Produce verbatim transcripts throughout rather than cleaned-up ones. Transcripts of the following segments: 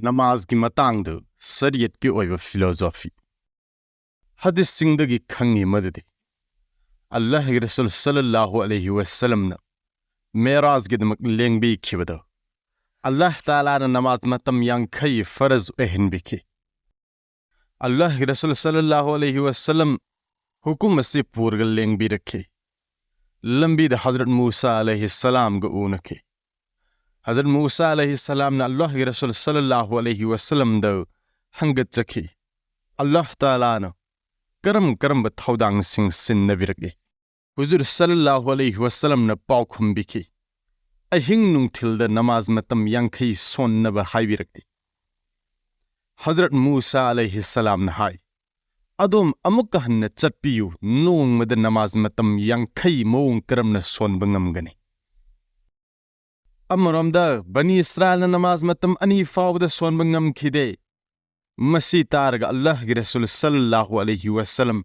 ꯅꯃꯥꯖꯒꯤ ꯃꯇꯥꯡꯗ ꯁꯔꯤꯌꯠꯀꯤ ꯑꯣꯏꯕ ꯐꯤꯂꯣꯖꯣꯐꯤ꯫ ꯍꯗꯤꯁꯁꯤꯡꯗꯒꯤ ꯈꯪꯉꯤ ꯃꯗꯨꯗꯤ ꯑꯜꯂꯥꯍꯒꯤ ꯔꯁꯨꯜ ꯁꯜꯂꯜꯂꯥꯍꯨ ꯑꯂꯩꯍꯤ ꯋꯁꯜꯂꯝꯅ ꯃꯦꯔꯥꯖꯒꯤꯗꯃꯛ ꯂꯦꯡꯕꯤꯈꯤꯕꯗꯨ ꯑꯜꯂꯥꯍ ꯇꯥꯂꯥꯅ ꯅꯃꯥꯖ ꯃꯇꯝ ꯌꯥꯡꯈꯩ ꯐꯔꯖ ꯑꯣꯏꯍꯟꯕꯤꯈꯤ꯫ ꯑꯜꯂꯥꯍꯒꯤ ꯔꯁꯨꯜ ꯁꯜꯂꯜꯂꯥꯍꯨ ꯑꯂꯩꯍꯤ ꯋꯁꯜꯂꯝ ꯍꯨꯀꯨꯝ ꯑꯁꯤ ꯄꯨꯔꯒ ꯂꯦꯡꯕꯤꯔꯛꯈꯤ꯫ ꯂꯝꯕꯤꯗ ꯍꯖꯔꯠ ꯃꯨꯁꯥ ꯑꯂꯩꯍꯤ ꯁꯂꯥꯝꯒ ꯎꯅꯈꯤ꯫ ꯍꯖꯔꯠ ꯃꯨꯁꯥ ꯑꯂꯩꯍꯤ ꯁꯂꯥꯝꯅ ꯑꯜꯂꯥꯍꯒꯤ ꯔꯁꯨꯜ ꯁꯜꯂꯜꯂꯥꯍꯨ ꯑꯂꯩꯍꯤ ꯋꯁꯜꯂꯝꯗ ꯍꯪꯒꯠꯆꯈꯤ, "ꯑꯜꯂꯥꯍ ꯇꯥꯂꯥꯅ ꯀꯔꯝ ꯀꯔꯝꯕ ꯊꯧꯗꯥꯡꯁꯤꯡ ꯁꯤꯟꯅꯕꯤꯔꯛꯏ?" ꯍꯨꯖꯨꯔ ꯁꯜꯂꯜꯂꯥꯍꯨ ꯑꯂꯩꯍꯤ ꯋꯁꯜꯂꯝꯅ ꯄꯥꯎꯈꯨꯝ ꯄꯤꯈꯤ, "ꯑꯍꯤꯡ ꯅꯨꯡꯊꯤꯜꯗ ꯅꯃꯥꯖ ꯃꯇꯝ ꯌꯥꯡꯈꯩ ꯁꯣꯟꯅꯕ ꯍꯥꯏꯕꯤꯔꯛꯏ꯫" ꯍꯖꯔꯠ ꯃꯨꯁꯥ ꯑꯂꯩꯍꯤ ꯁꯂꯥꯝꯅ ꯍꯥꯏ, "ꯑꯗꯣꯝ ꯑꯃꯨꯛꯀ ꯍꯟꯅ ꯆꯠꯄꯤꯌꯨ, ꯅꯣꯡꯃꯗ ꯅꯃꯥꯖ ꯃꯇꯝ ꯌꯥꯡꯈꯩ ꯃꯑꯣꯡ ꯀꯔꯝꯅ ꯁꯣꯟꯕ ꯉꯝꯒꯅꯤ?" ꯑꯃꯔꯣꯝꯗ ꯕꯅꯤ ꯏꯁꯔꯥꯏꯜꯅ ꯅꯃꯥꯖ ꯃꯇꯝ ꯑꯅꯤ ꯐꯥꯎꯕꯗ ꯁꯣꯟꯕ ꯉꯝꯈꯤꯗꯦ꯫ ꯃꯁꯤ ꯇꯥꯔꯒ ꯑꯜꯂꯥꯍꯒꯤ ꯔꯁꯨꯜ ꯁꯜꯂꯜꯂꯥꯍꯨ ꯑꯂꯩꯍꯤ ꯋꯁꯜꯂꯝ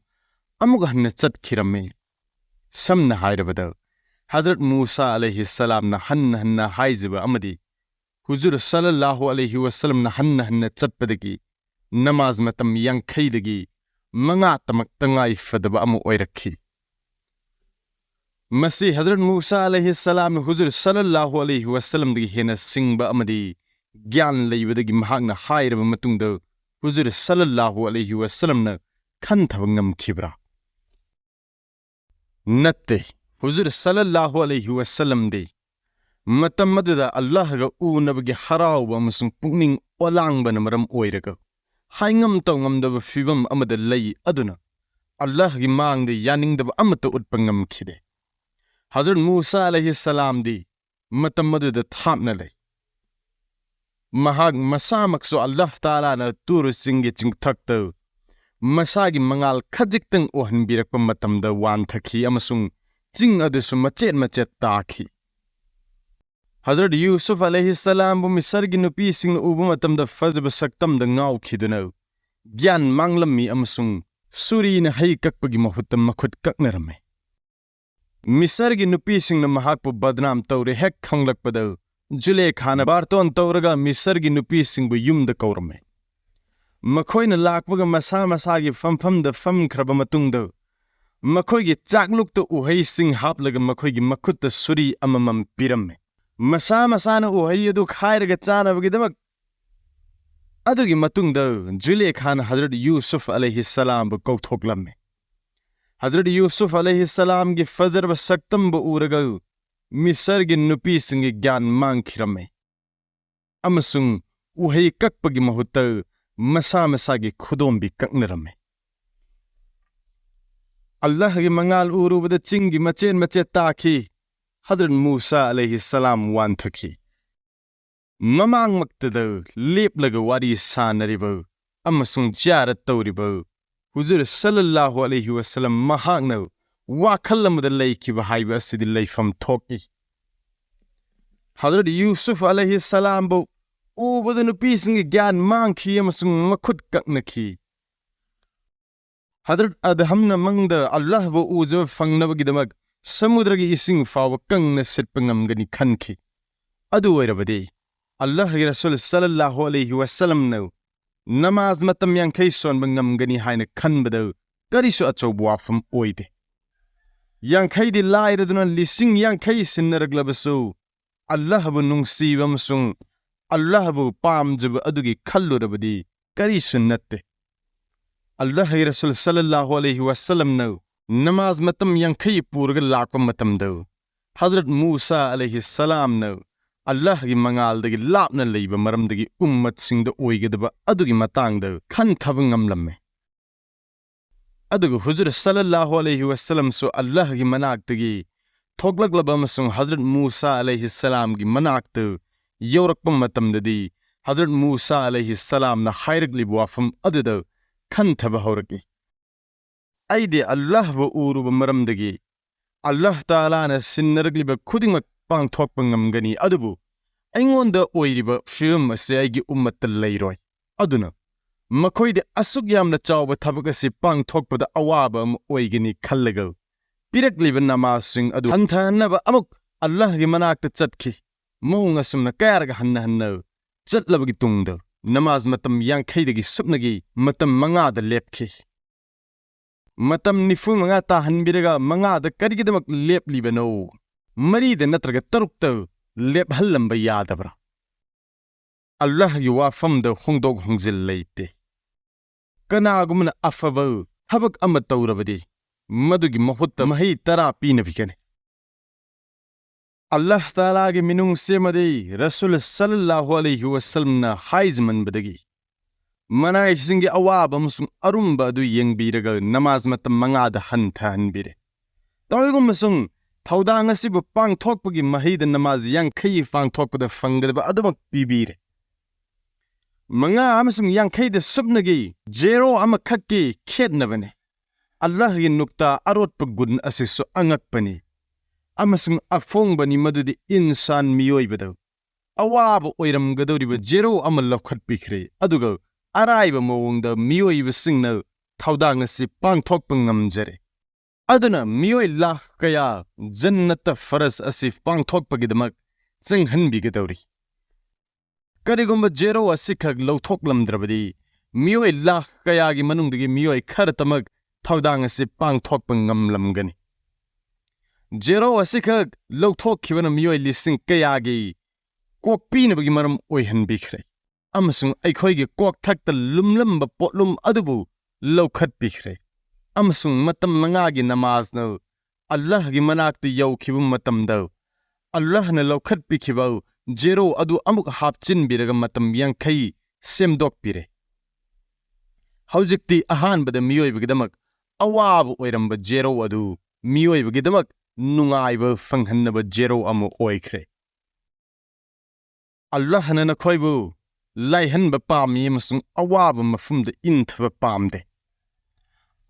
ꯑꯃꯨꯛ ꯍꯟꯅ ꯆꯠꯈꯤꯔꯝꯃꯤ꯫ ꯁꯝꯅ ꯍꯥꯏꯔꯕꯗ, ꯍꯖꯔꯠ ꯃꯨꯁꯥ ꯑꯂꯩꯍꯤ ꯁꯂꯥꯝꯅ ꯍꯟꯅ ꯍꯟꯅ ꯍꯥꯏꯖꯕ ꯑꯃꯗꯤ ꯍꯨꯖꯨꯔ ꯁꯜꯂꯜꯂꯥꯍꯨ ꯑꯂꯩꯍꯤ ꯋꯁꯜꯂꯝꯅ ꯍꯟꯅ ꯍꯟꯅ ꯆꯠꯄꯗꯒꯤ ꯅꯃꯥꯖ ꯃꯇꯝ ꯌꯥꯡꯈꯩꯗꯒꯤ ꯃꯉꯥꯇꯃꯛ ꯇꯉꯥꯏ ꯐꯗꯕ ꯑꯃ ꯑꯣꯏꯔꯛꯈꯤ꯫ ꯃꯁꯤ ꯍꯖꯔꯠ ꯃꯨꯁꯥ ꯑꯂꯩꯍꯤ ꯁꯂꯥꯝꯅ ꯍꯨꯖꯨꯔ ꯁꯜꯂꯜꯂꯥꯍꯨ ꯑꯂꯩꯍꯤ ꯋꯁꯜꯂꯝꯗꯒꯤ ꯍꯦꯟꯅ ꯁꯤꯡꯕ ꯑꯃꯗꯤ ꯒ꯭ꯌꯥꯟ ꯂꯩꯕꯗꯒꯤ ꯃꯍꯥꯛꯅ ꯍꯥꯏꯔꯕ ꯃꯇꯨꯡꯗ ꯍꯨꯖꯨꯔ ꯁꯜꯂꯜꯂꯥꯍꯨ ꯑꯂꯩꯍꯤ ꯋꯁꯜꯂꯝꯅ ꯈꯟꯊꯕ ꯉꯝꯈꯤꯕ꯭ꯔꯥ? ꯅꯠꯇꯦ꯫ ꯍꯨꯖꯨꯔ ꯁꯜꯂꯜꯂꯥꯍꯨ ꯑꯂꯩꯍꯤ ꯋꯁꯜꯂꯝꯗꯤ ꯃꯇꯝ ꯑꯗꯨꯗ ꯑꯜꯂꯥꯍꯒ ꯎꯅꯕꯒꯤ ꯍꯔꯥꯎꯕ ꯑꯃꯁꯨꯡ ꯄꯨꯛꯅꯤꯡ ꯑꯣꯂꯥꯡꯕꯅ ꯃꯔꯝ ꯑꯣꯏꯔꯒ ꯍꯥꯏꯉꯝ ꯇꯧꯉꯝꯗꯕ ꯐꯤꯚꯝ ꯑꯃꯗ ꯂꯩ ꯑꯗꯨꯅ ꯑꯜꯂꯥꯍꯒꯤ ꯃꯥꯡꯗ ꯌꯥꯅꯤꯡꯗꯕ ꯑꯃꯠꯇ ꯎꯠꯄ ꯉꯝꯈꯤꯗꯦ꯫ ꯍꯖꯔꯠ ꯃꯨꯁꯥ ꯑꯂꯩꯍꯤ ꯁꯂꯥꯝꯗꯤ ꯃꯇꯝ ꯑꯗꯨꯗ ꯊꯥꯞꯅ ꯂꯩ꯫ ꯃꯍꯥꯛ ꯃꯁꯥꯃꯛꯁꯨ ꯑꯜꯂꯥꯍ ꯇꯥꯂꯥꯅ ꯇꯨꯔ ꯆꯤꯡꯒꯤ ꯆꯤꯡꯊꯛꯇ ꯃꯁꯥꯒꯤ ꯃꯉꯥꯜ ꯈꯖꯤꯛꯇꯪ ꯎꯍꯟꯕꯤꯔꯛꯄ ꯃꯇꯝꯗ ꯋꯥꯟꯊꯈꯤ ꯑꯃꯁꯨꯡ ꯆꯤꯡ ꯑꯗꯨꯁꯨ ꯃꯆꯦꯠ ꯃꯆꯦꯠ ꯇꯥꯈꯤ꯫ ꯍꯖꯔꯠ ꯌꯨꯁꯨꯐ ꯑꯂꯩꯍꯤ ꯁꯂꯥꯝꯕꯨ ꯃꯤꯁꯔꯒꯤ ꯅꯨꯄꯤꯁꯤꯡꯅ ꯎꯕ ꯃꯇꯝꯗ ꯐꯖꯕ ꯁꯛꯇꯝꯗ ꯉꯥꯎꯈꯤꯗꯨꯅ ꯒ꯭ꯌꯥꯟ ꯃꯥꯡꯂꯝꯃꯤ ꯑꯃꯁꯨꯡ ꯁꯨꯔꯤꯅ ꯍꯩ ꯀꯛꯄꯒꯤ ꯃꯍꯨꯠꯇ ꯃꯈꯨꯠ ꯀꯛꯅꯔꯝꯃꯤ꯫ ꯃꯤꯁꯔꯒꯤ ꯅꯨꯄꯤꯁꯤꯡꯅ ꯃꯍꯥꯛꯄꯨ ꯕꯗꯅꯥꯝ ꯇꯧꯔꯦ ꯍꯦꯛ ꯈꯪꯂꯛꯄꯗ ꯖꯨꯂꯦꯈꯥꯅ ꯕꯥꯔꯇꯣꯟ ꯇꯧꯔꯒ ꯃꯤꯁꯔꯒꯤ ꯅꯨꯄꯤꯁꯤꯡꯕꯨ ꯌꯨꯝꯗ ꯀꯧꯔꯝꯃꯤ꯫ ꯃꯈꯣꯏꯅ ꯂꯥꯛꯄꯒ ꯃꯁꯥ ꯃꯁꯥꯒꯤ ꯐꯝꯐꯝꯗ ꯐꯝꯈ꯭ꯔꯕ ꯃꯇꯨꯡꯗ, ꯃꯈꯣꯏꯒꯤ ꯆꯥꯛꯂꯨꯛꯇ ꯎꯍꯩꯁꯤꯡ ꯍꯥꯞꯂꯒ ꯃꯈꯣꯏꯒꯤ ꯃꯈꯨꯠꯇ ꯁꯨꯔꯤ ꯑꯃꯃꯝ ꯄꯤꯔꯝꯃꯤ꯫ ꯃꯁꯥ ꯃꯁꯥꯅ ꯎꯍꯩ ꯑꯗꯨ ꯈꯥꯏꯔꯒ ꯆꯥꯅꯕꯒꯤꯗꯃꯛ ꯑꯗꯨꯒꯤ ꯃꯇꯨꯡꯗ ꯖꯨꯂꯦꯈꯥꯅ ꯍꯖꯔꯠ ꯌꯨꯁꯨꯐ ꯑꯂꯩꯍꯤꯁꯁꯂꯥꯝꯕꯨ ꯀꯧꯊꯣꯛꯂꯝꯃꯤ꯫ ꯍꯖꯔꯠ ꯌꯨꯁꯨꯐ ꯑꯂꯩꯍꯤꯁꯁꯂꯥꯝꯒꯤ ꯐꯖꯔꯕ ꯁꯛꯇꯝꯕꯨ ꯎꯔꯒ ꯃꯤꯁꯔꯒꯤ ꯅꯨꯄꯤꯁꯤꯡꯒꯤ ꯒ꯭ꯌꯥꯟ ꯃꯥꯡꯈꯤꯔꯝꯃꯤ ꯑꯃꯁꯨꯡ ꯎꯍꯩ ꯀꯛꯄꯒꯤ ꯃꯍꯨꯠꯇ ꯃꯁꯥ ꯃꯁꯥꯒꯤ ꯈꯨꯗꯣꯝꯕꯤ ꯀꯛꯅꯔꯝꯃꯤ꯫ ꯑꯜꯂꯥꯍꯒꯤ ꯃꯉꯥꯜ ꯎꯔꯨꯕꯗ ꯆꯤꯡꯒꯤ ꯃꯆꯦꯠ ꯃꯆꯦꯠ ꯇꯥꯈꯤ꯫ ꯍꯖꯔꯠ ꯃꯨꯁꯥ ꯑꯂꯩꯍꯤꯁꯁꯂꯥꯝ ꯋꯥꯟꯊꯈꯤ꯫ ꯃꯃꯥꯡꯃꯛꯇꯗ ꯂꯦꯞꯂꯒ ꯋꯥꯔꯤ ꯁꯥꯅꯔꯤꯕ ꯑꯃꯁꯨꯡ ꯖꯤꯌꯥꯔꯠ ꯇꯧꯔꯤꯕ ꯍꯨꯖꯨꯔ ꯁꯜꯂꯜꯂꯥꯍꯨ ꯑꯂꯩꯍꯤ ꯋꯁꯜꯂꯝ ꯃꯍꯥꯛꯅ ꯋꯥꯈꯜ ꯑꯃꯗ ꯂꯩꯈꯤꯕ ꯍꯥꯏꯕ ꯑꯁꯤꯗꯤ ꯂꯩꯐꯝ ꯊꯣꯛꯏ꯫ ꯍꯖꯔꯠ ꯌꯨꯁꯨꯐ ꯑꯂꯩꯍꯤꯁꯁꯂꯥꯝꯕꯨ ꯎꯕꯗ ꯅꯨꯄꯤꯁꯤꯡꯒꯤ ꯒ꯭ꯌꯥꯟ ꯃꯥꯡꯈꯤ ꯑꯃꯁꯨꯡ ꯃꯈꯨꯠ ꯀꯛꯅꯈꯤ꯫ ꯍꯖꯔꯠ ꯑꯗꯍꯝꯅ ꯃꯪꯗ ꯑꯜꯂꯥꯍꯕꯨ ꯎꯖꯕ ꯐꯪꯅꯕꯒꯤꯗꯃꯛ ꯁꯃꯨꯗ꯭ꯔꯒꯤ ꯏꯁꯤꯡ ꯐꯥꯎꯕ ꯀꯪꯅ ꯁꯤꯠꯄ ꯉꯝꯒꯅꯤ ꯈꯟꯈꯤ꯫ ꯑꯗꯨ ꯑꯣꯏꯔꯕꯗꯤ ꯑꯜꯂꯥꯍꯒꯤ ꯔꯁꯨꯜ ꯁꯜꯂꯜꯂꯥꯍꯨ ꯑꯂꯩꯍꯤ ꯋꯁꯜꯂꯝꯅ ꯅꯃꯥꯖ ꯃꯇꯝ ꯌꯥꯡꯈꯩ ꯁꯣꯟꯕ ꯉꯝꯒꯅꯤ ꯍꯥꯏꯅ ꯈꯟꯕꯗ ꯀꯔꯤꯁꯨ ꯑꯆꯧꯕ ꯋꯥꯐꯝ ꯑꯣꯏꯗꯦ꯫ ꯌꯥꯡꯈꯩꯗꯤ ꯂꯥꯏꯔꯗꯨꯅ ꯂꯤꯁꯤꯡ ꯌꯥꯡꯈꯩ ꯁꯤꯟꯅꯔꯛꯂꯕꯁꯨ ꯑꯜꯂꯥꯍꯕꯨ ꯅꯨꯡꯁꯤꯕ ꯑꯃꯁꯨꯡ ꯑꯜꯂꯥꯍꯕꯨ ꯄꯥꯝꯖꯕ ꯑꯗꯨꯒꯤ ꯈꯜꯂꯨꯔꯕꯗꯤ ꯀꯔꯤꯁꯨ ꯅꯠꯇꯦ꯫ ꯑꯜꯂꯥꯍꯒꯤ ꯔꯁꯨꯜ ꯁꯜꯂꯜꯂꯥꯍꯨ ꯑꯂꯩꯍꯤ ꯋꯁꯜꯂꯝꯅ ꯅꯃꯥꯖ ꯃꯇꯝ ꯌꯥꯡꯈꯩ ꯄꯨꯔꯒ ꯂꯥꯛꯄ ꯃꯇꯝꯗ ꯍꯖꯔꯠ ꯃꯨꯁꯥ ꯑꯂꯩꯍꯤꯁꯁꯂꯥꯝꯅ ꯑꯜꯂꯥꯍꯒꯤ ꯃꯉꯥꯜꯗꯒꯤ ꯂꯥꯞꯅ ꯂꯩꯕ ꯃꯔꯝꯗꯒꯤ ꯎꯝꯃꯠꯁꯤꯡꯗ ꯑꯣꯏꯒꯗꯕ ꯑꯗꯨꯒꯤ ꯃꯇꯥꯡꯗ ꯈꯟꯊꯕ ꯉꯝꯂꯝꯃꯤ꯫ ꯑꯗꯨꯒ ꯍꯨꯖꯨꯔ ꯁꯜꯂꯜꯂꯥꯍꯨ ꯑꯂꯩꯍꯤ ꯋꯁꯜꯂꯝꯁꯨ ꯑꯜꯂꯥꯍꯒꯤ ꯃꯅꯥꯛꯇꯒꯤ ꯊꯣꯛꯂꯛꯂꯕ ꯑꯃꯁꯨꯡ ꯍꯖꯔꯠ ꯃꯨꯁꯥ ꯑꯂꯩꯍꯤꯁꯁꯂꯥꯝꯒꯤ ꯃꯅꯥꯛꯇ ꯌꯧꯔꯛꯄ ꯃꯇꯝꯗꯗꯤ ꯍꯖꯔꯠ ꯃꯨꯁꯥ ꯑꯂꯩꯍꯤꯁꯁꯂꯥꯝꯅ ꯍꯥꯏꯔꯛꯂꯤꯕ ꯋꯥꯐꯝ ꯑꯗꯨꯗ ꯈꯟꯊꯕ ꯍꯧꯔꯛꯏ꯫ ꯑꯩꯗꯤ ꯑꯜꯂꯥꯍꯕꯨ ꯎꯔꯨꯕ ꯃꯔꯝꯗꯒꯤ ꯑꯜꯂꯥꯍ ꯇꯥꯂꯥꯅ ꯁꯤꯟꯅꯔꯛꯂꯤꯕ ꯈꯨꯗꯤꯡꯃꯛ ꯄꯥꯡꯊꯣꯛꯄ ꯉꯝꯒꯅꯤ, ꯑꯗꯨꯕꯨ ꯑꯩꯉꯣꯟꯗ ꯑꯣꯏꯔꯤꯕ ꯐꯤꯕꯝ ꯑꯁꯤ ꯑꯩꯒꯤ ꯎꯝꯃꯠꯇ ꯂꯩꯔꯣꯏ꯫ ꯑꯗꯨꯅ ꯃꯈꯣꯏꯗꯤ ꯑꯁꯨꯛ ꯌꯥꯝꯅ ꯆꯥꯎꯕ ꯊꯕꯛ ꯑꯁꯤ ꯄꯥꯡꯊꯣꯛꯄꯗ ꯑꯋꯥꯕ ꯑꯃ ꯑꯣꯏꯒꯅꯤ ꯈꯜꯂꯒ ꯄꯤꯔꯛꯂꯤꯕ ꯅꯃꯥꯖꯁꯤꯡ ꯑꯗꯨ ꯍꯟꯊꯍꯟꯅꯕ ꯑꯃꯨꯛ ꯑꯜꯂꯥꯍꯒꯤ ꯃꯅꯥꯛꯇ ꯆꯠꯈꯤ꯫ ꯃꯑꯣꯡ ꯑꯁꯨꯝꯅ ꯀꯌꯥꯔꯒ ꯍꯟꯅ ꯍꯟꯅ ꯆꯠꯂꯕꯒꯤ ꯇꯨꯡꯗ ꯅꯃꯥꯖ ꯃꯇꯝ ꯌꯥꯡꯈꯩꯗꯒꯤ ꯁꯨꯞꯅꯒꯤ ꯃꯇꯝ ꯃꯉꯥꯗ ꯂꯦꯞꯈꯤ꯫ ꯃꯇꯝ ꯅꯤꯐꯨ ꯃꯉꯥ ꯇꯥꯍꯟꯕꯤꯔꯒ ꯃꯉꯥꯗ ꯀꯔꯤꯒꯤꯗꯃꯛ ꯂꯦꯞꯂꯤꯕꯅꯣ? ꯃꯔꯤꯗ ꯅꯠꯇ꯭ꯔꯒ ꯇꯔꯨꯛꯇ ꯂꯦꯞꯍꯜꯂꯝꯕ ꯌꯥꯗꯕ꯭ꯔꯥ? ꯑꯜꯂꯥꯍꯒꯤ ꯋꯥꯐꯝꯗ ꯍꯣꯡꯗꯣꯛ ꯍꯣꯡꯖꯤꯜ ꯂꯩꯇꯦ꯫ ꯀꯅꯥꯒꯨꯝꯕꯅ ꯑꯐꯕ ꯊꯕꯛ ꯑꯃ ꯇꯧꯔꯕꯗꯤ ꯃꯗꯨꯒꯤ ꯃꯍꯨꯠꯇ ꯃꯍꯩ ꯇꯔꯥ ꯄꯤꯅꯕꯤꯒꯅꯤ꯫ ꯑꯜꯂꯥꯍ ꯇꯥꯂꯥꯒꯤ ꯃꯤꯅꯨꯡꯁꯤ ꯑꯃꯗꯤ ꯔꯁꯨꯜ ꯁꯜꯂꯜꯂꯥꯍꯨ ꯑꯂꯩꯍꯤ ꯋꯁꯜꯂꯝꯅ ꯍꯥꯏꯖꯃꯟꯕꯗꯒꯤ ꯃꯅꯥꯏꯁꯤꯡꯒꯤ ꯑꯋꯥꯕ ꯑꯃꯁꯨꯡ ꯑꯔꯨꯝꯕ ꯑꯗꯨ ꯌꯦꯡꯕꯤꯔꯒ ꯅꯃꯥꯖ ꯃꯇꯝ ꯃꯉꯥꯗ ꯍꯟꯊꯍꯟꯕꯤꯔꯦ꯫ ꯇꯧꯏꯒꯨꯝꯕꯁꯨꯡ ꯊꯧꯗꯥꯡ ꯑꯁꯤꯕꯨ ꯄꯥꯡꯊꯣꯛꯄꯒꯤ ꯃꯍꯩꯗ ꯅꯃꯥꯖ ꯌꯥꯡꯈꯩ ꯄꯥꯡꯊꯣꯛꯄꯗ ꯐꯪꯒꯗꯕ ꯑꯗꯨꯃꯛ ꯄꯤꯕꯤꯔꯦ꯫ ꯃꯉꯥ ꯑꯃꯁꯨꯡ ꯌꯥꯡꯈꯩꯗ ꯁꯨꯞꯅꯒꯤ ꯖꯦꯔꯣ ꯑꯃꯈꯛꯀꯤ ꯈꯦꯠꯅꯕꯅꯤ꯫ ꯑꯜꯂꯥꯍꯒꯤ ꯅꯨꯛꯇꯥ ꯑꯔꯣꯠꯄ ꯒꯨꯟ ꯑꯁꯤꯁꯨ ꯑꯉꯛꯄꯅꯤ ꯑꯃꯁꯨꯡ ꯑꯐꯣꯡꯕꯅꯤ, ꯃꯗꯨꯗꯤ ꯏꯟꯁꯥꯟ ꯃꯤꯑꯣꯏꯕꯗ ꯑꯋꯥꯕ ꯑꯣꯏꯔꯝꯒꯗꯧꯔꯤꯕ ꯖꯦꯔꯣ ꯑꯃ ꯂꯧꯈꯠꯄꯤꯈ꯭ꯔꯦ, ꯑꯗꯨꯒ ꯑꯔꯥꯏꯕ ꯃꯑꯣꯡꯗ ꯃꯤꯑꯣꯏꯕꯁꯤꯡꯅ ꯊꯧꯗꯥꯡ ꯑꯁꯤ ꯄꯥꯡꯊꯣꯛꯄ ꯉꯝꯖꯔꯦ꯫ ꯑꯗꯨꯅ ꯃꯤꯑꯣꯏ ꯂꯥꯈ ꯀꯌꯥ ꯖꯟꯅꯠꯇ ꯐꯔꯖ ꯑꯁꯤ ꯄꯥꯡꯊꯣꯛꯄꯒꯤꯗꯃꯛ ꯆꯪꯍꯟꯕꯤꯒꯗꯧꯔꯤ꯫ ꯀꯔꯤꯒꯨꯝꯕ ꯖꯦꯔꯣ ꯑꯁꯤꯈꯛ ꯂꯧꯊꯣꯛꯂꯝꯗ꯭ꯔꯕꯗꯤ ꯃꯤꯑꯣꯏ ꯂꯥꯈ ꯀꯌꯥꯒꯤ ꯃꯅꯨꯡꯗꯒꯤ ꯃꯤꯑꯣꯏ ꯈꯔꯇꯃꯛ ꯊꯧꯗꯥꯡ ꯑꯁꯤ ꯄꯥꯡꯊꯣꯛꯄ ꯉꯝꯂꯝꯒꯅꯤ꯫ ꯖꯦꯔꯣ ꯑꯁꯤꯈꯛ ꯂꯧꯊꯣꯛꯈꯤꯕꯅ ꯃꯤꯑꯣꯏ ꯂꯤꯁꯤꯡ ꯀꯌꯥꯒꯤ ꯀꯣꯛꯄꯤꯅꯕꯒꯤ ꯃꯔꯝ ꯑꯣꯏꯍꯟꯕꯤꯈ꯭ꯔꯦ ꯑꯃꯁꯨꯡ ꯑꯩꯈꯣꯏꯒꯤ ꯀꯣꯛꯊꯛꯇ ꯂꯨꯝꯂꯝꯕ ꯄꯣꯠꯂꯨꯝ ꯑꯗꯨꯕꯨ ꯂꯧꯈꯠꯄꯤꯈ꯭ꯔꯦ꯫ ꯑꯃꯁꯨꯡ ꯃꯇꯝ ꯃꯉꯥꯒꯤ ꯅꯃꯥꯖꯅ ꯑꯜꯂꯥꯍꯒꯤ ꯃꯅꯥꯛꯇ ꯌꯧꯈꯤꯕ ꯃꯇꯝꯗ, ꯑꯜꯂꯥꯍꯅ ꯂꯧꯈꯠꯄꯤꯈꯤꯕ ꯖꯦꯔꯣ ꯑꯗꯨ ꯑꯃꯨꯛ ꯍꯥꯞꯆꯤꯟꯕꯤꯔꯒ ꯃꯇꯝ ꯌꯥꯡꯈꯩ ꯁꯦꯝꯗꯣꯛꯄꯤꯔꯦ꯫ ꯍꯧꯖꯤꯛꯇꯤ ꯑꯍꯥꯟꯕꯗ ꯃꯤꯑꯣꯏꯕꯒꯤꯗꯃꯛ ꯑꯋꯥꯕ ꯑꯣꯏꯔꯝꯕ ꯖꯦꯔꯣ ꯑꯗꯨ ꯃꯤꯑꯣꯏꯕꯒꯤꯗꯃꯛ ꯅꯨꯡꯉꯥꯏꯕ ꯐꯪꯍꯟꯅꯕ ꯖꯦꯔꯣ ꯑꯃ ꯑꯣꯏꯈ꯭ꯔꯦ꯫ ꯑꯜꯂꯥꯍꯅ ꯅꯈꯣꯏꯕꯨ ꯂꯥꯏꯍꯟꯕ ꯄꯥꯝꯃꯤ ꯑꯃꯁꯨꯡ ꯑꯋꯥꯕ ꯃꯐꯝꯗ ꯏꯟꯊꯕ ꯄꯥꯝꯗꯦ꯫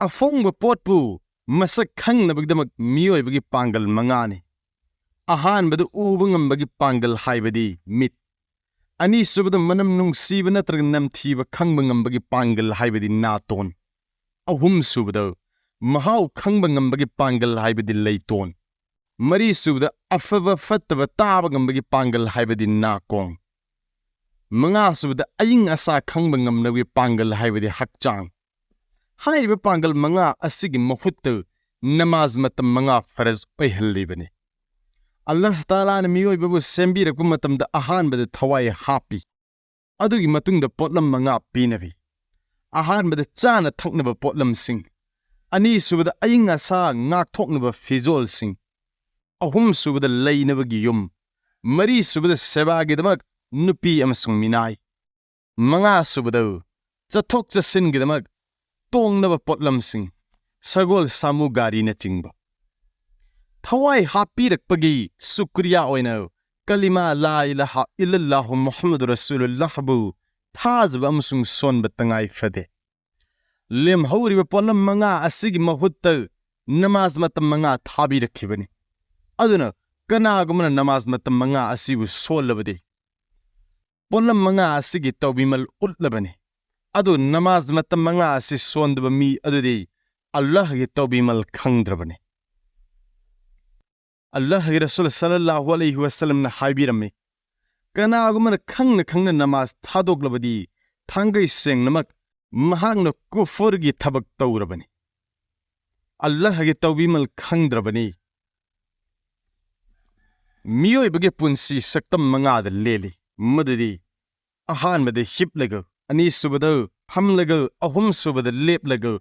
ꯑꯐꯣꯡꯕ ꯄꯣꯠꯄꯨ ꯃꯁꯛ ꯈꯪꯅꯕꯒꯤꯗꯃꯛ ꯃꯤꯑꯣꯏꯕꯒꯤ ꯄꯥꯡꯒꯜ ꯃꯉꯥꯅꯤ꯫ ꯑꯍꯥꯟꯕꯗ ꯎꯕ ꯉꯝꯕꯒꯤ ꯄꯥꯡꯒꯜ ꯍꯥꯏꯕꯗꯤ ꯃꯤꯠ, ꯑꯅꯤꯁꯨꯕꯗ ꯃꯅꯝ ꯅꯨꯡꯁꯤꯕ ꯅꯠꯇ꯭ꯔꯒ ꯅꯝꯊꯤꯕ ꯈꯪꯕ ꯉꯝꯕꯒꯤ ꯄꯥꯡꯒꯜ ꯍꯥꯏꯕꯗꯤ ꯅꯥꯇꯣꯟ, ꯑꯍꯨꯝꯁꯨꯕꯗ ꯃꯍꯥꯎ ꯈꯪꯕ ꯉꯝꯕꯒꯤ ꯄꯥꯡꯒꯜ ꯍꯥꯏꯕꯗꯤ ꯂꯩꯇꯣꯟ, ꯃꯔꯤꯁꯨꯕꯗ ꯑꯐꯕ ꯐꯠꯇꯕ ꯇꯥꯕ ꯉꯝꯕꯒꯤ ꯄꯥꯡꯒꯜ ꯍꯥꯏꯕꯗꯤ ꯅꯥꯀꯣꯡ꯫ ꯃꯉꯥꯁꯨꯕꯗ ꯑꯏꯪ ꯑꯁꯥ ꯈꯪꯕ ꯉꯝꯅꯕꯒꯤ ꯄꯥꯡꯒꯜ ꯍꯥꯏꯕꯗꯤ ꯍꯛꯆꯥꯡ꯫ ꯍꯥꯏꯔꯤꯕ ꯄꯥꯡꯒꯜ ꯃꯉꯥ ꯑꯁꯤꯒꯤ ꯃꯍꯨꯠꯇ ꯅꯃꯥꯖ ꯃꯇꯝ ꯃꯉꯥ ꯐꯔꯖ ꯑꯣꯏꯍꯜꯂꯤꯕꯅꯤ꯫ ꯑꯜꯂꯥꯍ ꯇꯥꯂꯥꯅ ꯃꯤꯑꯣꯏꯕꯕꯨ ꯁꯦꯝꯕꯤꯔꯛꯄ ꯃꯇꯝꯗ ꯑꯍꯥꯟꯕꯗ ꯊꯋꯥꯏ ꯍꯥꯞꯄꯤ꯫ ꯑꯗꯨꯒꯤ ꯃꯇꯨꯡꯗ ꯄꯣꯠꯂꯝ ꯃꯉꯥ ꯄꯤꯅꯕꯤ꯫ ꯑꯍꯥꯟꯕꯗ ꯆꯥꯅ ꯊꯛꯅꯕ ꯄꯣꯠꯂꯝꯁꯤꯡ, ꯑꯅꯤꯁꯨꯕꯗ ꯑꯏꯪ ꯑꯁꯥ ꯉꯥꯛꯊꯣꯛꯅꯕ ꯐꯤꯖꯣꯜꯁꯤꯡ, ꯑꯍꯨꯝꯁꯨꯕꯗ ꯂꯩꯅꯕꯒꯤ ꯌꯨꯝ, ꯃꯔꯤꯁꯨꯕꯗ ꯁꯦꯕꯥꯒꯤꯗꯃꯛ ꯅꯨꯄꯤ ꯑꯃꯁꯨꯡ ꯃꯤꯅꯥꯏ, ꯃꯉꯥꯁꯨꯕꯗ ꯆꯠꯊꯣꯛ ꯆꯠꯁꯤꯟꯒꯤꯗꯃꯛ ꯇꯣꯡꯅꯕ ꯄꯣꯠꯂꯝꯁꯤꯡ, ꯁꯒꯣꯜ ꯁꯥꯃꯨ ꯒꯥꯔꯤꯅꯆꯤꯡꯕ꯫ ꯊꯋꯥꯏ ꯍꯥꯞꯄꯤꯔꯛꯄꯒꯤ ꯁꯨꯀ꯭ꯔꯤꯌꯥ ꯑꯣꯏꯅ ꯀꯂꯤꯃꯥ ꯂꯥ ꯏꯂꯥꯍ ꯏꯜꯂꯜꯂꯥꯍꯨ ꯃꯨꯍꯝꯃꯗꯨ ꯔꯁꯨꯂꯨꯜꯂꯥꯍꯕꯨ ꯊꯥꯖꯕ ꯑꯃꯁꯨꯡ ꯁꯣꯟꯕ ꯇꯉꯥꯏ ꯐꯗꯦ꯫ ꯂꯦꯝꯍꯧꯔꯤꯕ ꯄꯣꯠꯂꯝ ꯃꯉꯥ ꯑꯁꯤꯒꯤ ꯃꯍꯨꯠꯇ ꯅꯃꯥꯖ ꯃꯇꯝ ꯃꯉꯥ ꯊꯥꯕꯤꯔꯛꯈꯤꯕꯅꯤ꯫ ꯑꯗꯨꯅ ꯀꯅꯥꯒꯨꯝꯕꯅ ꯅꯃꯥꯖ ꯃꯇꯝ ꯃꯉꯥ ꯑꯁꯤꯕꯨ ꯁꯣꯜꯂꯕꯗꯤ ꯄꯣꯠꯂꯝ ꯃꯉꯥ ꯑꯁꯤꯒꯤ ꯇꯧꯕꯤꯃꯜ ꯎꯠꯂꯕꯅꯤ꯫ ꯑꯗꯨ ꯅꯃꯥꯖ ꯃꯇꯝ ꯃꯉꯥ ꯑꯁꯤ ꯁꯣꯟꯗꯕ ꯃꯤ ꯑꯗꯨꯗꯤ ꯑꯜꯂꯥꯍꯒꯤ ꯇꯧꯕꯤꯃꯜ ꯈꯪꯗ꯭ꯔꯕꯅꯤ꯫ ꯑꯜꯂꯥꯍꯒꯤ ꯔꯁꯨꯜ ꯁꯜꯂꯜꯂꯥꯍꯨ ꯑꯂꯩꯍꯤ ꯋꯁꯜꯂꯝꯅ ꯍꯥꯏꯕꯤꯔꯝꯃꯤ, "ꯀꯅꯥꯒꯨꯝꯕꯅ ꯈꯪꯅ ꯈꯪꯅ ꯅꯃꯥꯖ ꯊꯥꯗꯣꯛꯂꯕꯗꯤ ꯊꯥꯡꯒꯩ ꯁꯦꯡꯅꯃꯛ ꯃꯍꯥꯛꯅ ꯀꯨꯐꯔꯒꯤ ꯊꯕꯛ ꯇꯧꯔꯕꯅꯤ, ꯑꯜꯂꯥꯍꯒꯤ ꯇꯧꯕꯤꯃꯜ ꯈꯪꯗ꯭ꯔꯕꯅꯤ"꯫ ꯃꯤꯑꯣꯏꯕꯒꯤ ꯄꯨꯟꯁꯤ ꯁꯛꯇꯝ ꯃꯉꯥꯗ ꯂꯦꯜꯂꯤ꯫ ꯃꯗꯨꯗꯤ ꯑꯍꯥꯟꯕꯗ ꯍꯤꯞꯂꯒ, ꯑꯅꯤꯁꯨꯕꯗ ꯐꯝꯂꯒ, ꯑꯍꯨꯝꯁꯨꯕꯗ ꯂꯦꯞꯂꯒ,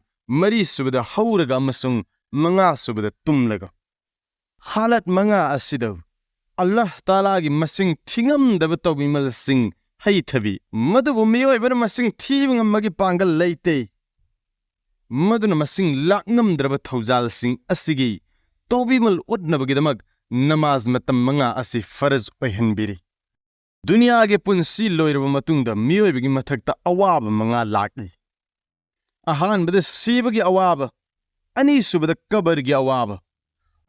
ꯃꯔꯤꯁꯨꯕꯗ ꯍꯧꯔꯒ ꯑꯃꯁꯨꯡ ꯃꯉꯥꯁꯨꯕꯗ ꯇꯨꯝꯂꯒ꯫ ꯍꯥꯂꯠ ꯃꯉꯥ ꯑꯁꯤꯗ ꯑꯜꯂꯥꯍ ꯇꯥꯂꯥꯒꯤ ꯃꯁꯤꯡ ꯊꯤꯉꯝꯗꯕ ꯇꯧꯕꯤꯃꯜꯁꯤꯡ ꯍꯩꯊꯕꯤ꯫ ꯃꯗꯨꯕꯨ ꯃꯤꯑꯣꯏꯕꯅ ꯃꯁꯤꯡ ꯊꯤꯕ ꯉꯝꯕꯒꯤ ꯄꯥꯡꯒꯜ ꯂꯩꯇꯦ꯫ ꯃꯗꯨꯅ ꯃꯁꯤꯡ ꯂꯥꯛꯉꯝꯗ꯭ꯔꯕ ꯊꯧꯖꯥꯜꯁꯤꯡ ꯑꯁꯤꯒꯤ ꯇꯧꯕꯤꯃꯜ ꯎꯠꯅꯕꯒꯤꯗꯃꯛ ꯅꯃꯥꯖ ꯃꯇꯝ ꯃꯉꯥ ꯑꯁꯤ ꯐꯔꯖ ꯑꯣꯏꯍꯟꯕꯤꯔꯤ꯫ ꯗꯨꯅꯤꯌꯥꯒꯤ ꯄꯨꯟꯁꯤ ꯂꯣꯏꯔꯕ ꯃꯇꯨꯡꯗ ꯃꯤꯑꯣꯏꯕꯒꯤ ꯃꯊꯛꯇ ꯑꯋꯥꯕ ꯃꯉꯥ ꯂꯥꯛꯏ꯫ ꯑꯍꯥꯟꯕꯗ ꯁꯤꯕꯒꯤ ꯑꯋꯥꯕ, ꯑꯅꯤꯁꯨꯕꯗ ꯀꯕꯔꯒꯤ ꯑꯋꯥꯕ,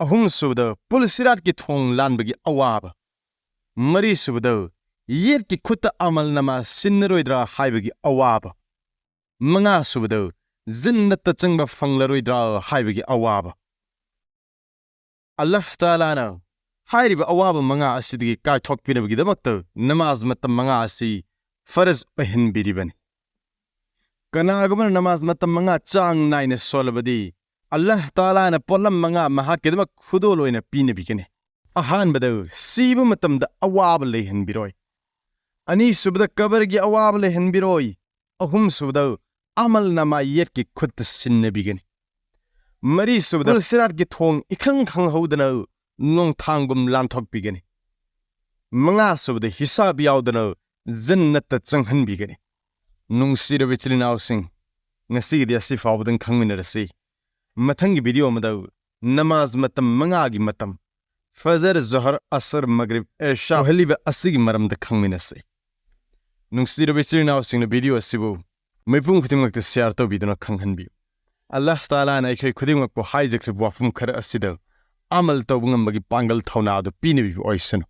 ꯑꯍꯨꯝꯁꯨꯕꯗ ꯄꯨꯜꯁꯤꯔꯥꯠꯀꯤ ꯊꯣꯡ ꯂꯥꯟꯕꯒꯤ ꯑꯋꯥꯕ, ꯃꯔꯤꯁꯨꯕꯗ ꯌꯦꯠꯀꯤ ꯈꯨꯠꯇ ꯑꯃꯜ ꯅꯃꯥ ꯁꯤꯟꯅꯔꯣꯏꯗ꯭ꯔꯥ ꯍꯥꯏꯕꯒꯤ ꯑꯋꯥꯕ, ꯃꯉꯥꯁꯨꯕꯗ ꯖꯟꯅꯠꯇ ꯆꯪꯕ ꯐꯪꯂꯔꯣꯏꯗ꯭ꯔꯥ ꯍꯥꯏꯕꯒꯤ ꯑꯋꯥꯕ꯫ ꯑꯜꯂꯥꯍ ꯇꯥꯂꯥꯅ ꯍꯥꯏꯔꯤꯕ ꯑꯋꯥꯕ ꯃꯉꯥ ꯑꯁꯤꯗꯒꯤ ꯀꯥꯏꯊꯣꯛꯄꯤꯅꯕꯒꯤꯗꯃꯛꯇ ꯅꯃꯥꯖ ꯃꯇꯝ ꯃꯉꯥ ꯑꯁꯤ ꯐꯔꯖ ꯑꯣꯏꯍꯟꯕꯤꯔꯤꯕꯅꯤ꯫ ꯀꯅꯥꯒꯨꯝꯕꯅ ꯅꯃꯥꯖ ꯃꯇꯝ ꯃꯉꯥ ꯆꯥꯡ ꯅꯥꯏꯅ ꯁꯣꯜꯂꯕꯗꯤ, ꯑꯜꯂꯥꯍ ꯇꯥꯂꯥꯅ ꯄꯣꯠꯂꯝ ꯃꯉꯥ ꯃꯍꯥꯛꯀꯤꯗꯃꯛ ꯈꯨꯗꯣꯜ ꯑꯣꯏꯅ ꯄꯤꯅꯕꯤꯒꯅꯤ꯫ ꯑꯍꯥꯟꯕꯗ, ꯁꯤꯕ ꯃꯇꯝꯗ ꯑꯋꯥꯕ ꯂꯩꯍꯟꯕꯤꯔꯣꯏ꯫ ꯑꯅꯤꯁꯨꯕꯗ, ꯀꯕꯔꯒꯤ ꯑꯋꯥꯕ ꯂꯩꯍꯟꯕꯤꯔꯣꯏ꯫ ꯑꯍꯨꯝꯁꯨꯕꯗ, ꯑꯃꯜ ꯅꯃꯥ ꯌꯦꯠꯀꯤ ꯈꯨꯠꯇ ꯁꯤꯟꯅꯕꯤꯒꯅꯤ꯫ ꯃꯔꯤꯁꯨꯕꯗ, ꯄꯨꯜ ꯁꯤꯔꯥꯠꯀꯤ ꯊꯣꯡ ꯏꯈꯪ ꯈꯪꯍꯧꯗꯅ ꯅꯣꯡꯊꯥꯡꯒꯨꯝ ꯂꯥꯟꯊꯣꯛꯄꯤꯒꯅꯤ꯫ ꯃꯉꯥꯁꯨꯕꯗ, ꯍꯤꯁꯥꯕ ꯌꯥꯎꯗꯅ ꯖꯟꯅꯠꯇ ꯆꯪꯍꯟꯕꯤꯒꯅꯤ꯫ ꯅꯨꯡꯁꯤꯔꯕ ꯏꯆꯤꯜ ꯏꯅꯥꯎꯁꯤꯡ, ꯉꯁꯤꯒꯤꯗꯤ ꯑꯁꯤ ꯐꯥꯎꯕꯗꯪ ꯈꯪꯃꯤꯟꯅꯔꯁꯤ꯫ ꯃꯊꯪꯒꯤ ꯚꯤꯗꯤꯑꯣ ꯑꯃꯗ ꯅꯃꯥꯖ ꯃꯇꯝ ꯃꯉꯥꯒꯤ ꯃꯇꯝ, ꯐꯖꯔ, ꯖꯣꯍꯔ, ꯑꯁꯔ, ꯃꯒ꯭ꯔꯤꯕ, ꯑꯦꯁꯥ ꯑꯣꯏꯍꯜꯂꯤꯕ ꯑꯁꯤꯒꯤ ꯃꯔꯝꯗ ꯈꯪꯃꯤꯟꯅꯁꯤ꯫ ꯅꯨꯡꯁꯤꯔꯕ ꯏꯆꯤꯜ ꯏꯅꯥꯎꯁꯤꯡꯅ ꯚꯤꯗꯤꯑꯣ ꯑꯁꯤꯕꯨ ꯃꯤꯄꯨꯝ ꯈꯨꯗꯤꯡꯃꯛꯇ ꯁꯤꯌꯥꯔ ꯇꯧꯕꯤꯗꯨꯅ ꯈꯪꯍꯟꯕꯤꯌꯨ꯫ ꯑꯜꯂꯥꯍ ꯇꯥꯂꯥꯅ ꯑꯩꯈꯣꯏ ꯈꯨꯗꯤꯡꯃꯛꯄꯨ ꯍꯥꯏꯖꯈ꯭ꯔꯤꯕ ꯋꯥꯐꯝ ꯈꯔ ꯑꯁꯤꯗ ꯑꯃꯜ ꯇꯧꯕ ꯉꯝꯕꯒꯤ ꯄꯥꯡꯒꯜ ꯊꯧꯅꯥ ꯑꯗꯨ ꯄꯤꯅꯕꯤꯕ ꯑꯣꯏꯁꯅꯨ꯫